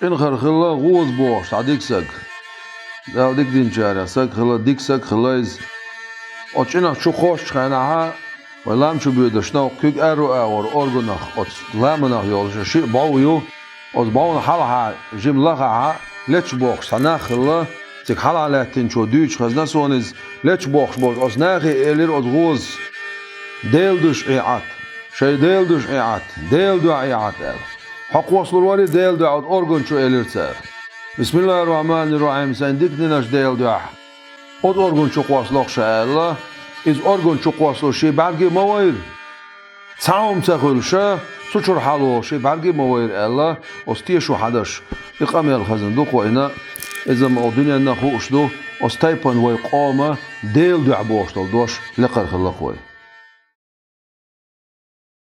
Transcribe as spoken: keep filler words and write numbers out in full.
ЧӀинхара хилла гӀоза бохуш цхьа дика саг. Дала дика динчарех саг хилла, дика саг хилла иза. Оцу чӀинах чу кхоссучу хенахь, вай лам чу боьдуш новкъа куьг аьрру агӀор органах, оцу ламанах йолуш шиъ бӀов ю. Оцу бӀовна хьалха жима лахахь лечбохуш цхьа нах хилла, цига хьалха лаьттинчо дуьйцуш хезна суна иза, лечбохуш болчу оцу нахе элира оцу гӀозас: «Делан дуьхьа Ӏийа Ӏад, шайн Делан дуьхьа Ӏийа Ӏад, Делан дуьхьа Ӏийа Ӏад», – аьлла. Хьо кхоссалур варий Делан дуьхьа оцу орган чу, элира цара. «Бисмиллахир-рахманир-рахим, сайн дика динарш Делан дуьхьа». Оцу орган чу кхоссало-кх ша аьлла, иза орган чу кхоссалуш шен бӀаьрге ма вайра. Цхьа хӀума ца хуьлуш, цу чуьра хьалавогӀуш шен бӀаьрге ма вайра аьлла, оцу тешо хьадеш, и къамел хезна ду-кх вайна, иза-м оцу дуьненна а хууш ду, оцу тайпана вай къоман Делан дуьхьа бохуш долу дош лекхара хилла-кх вай.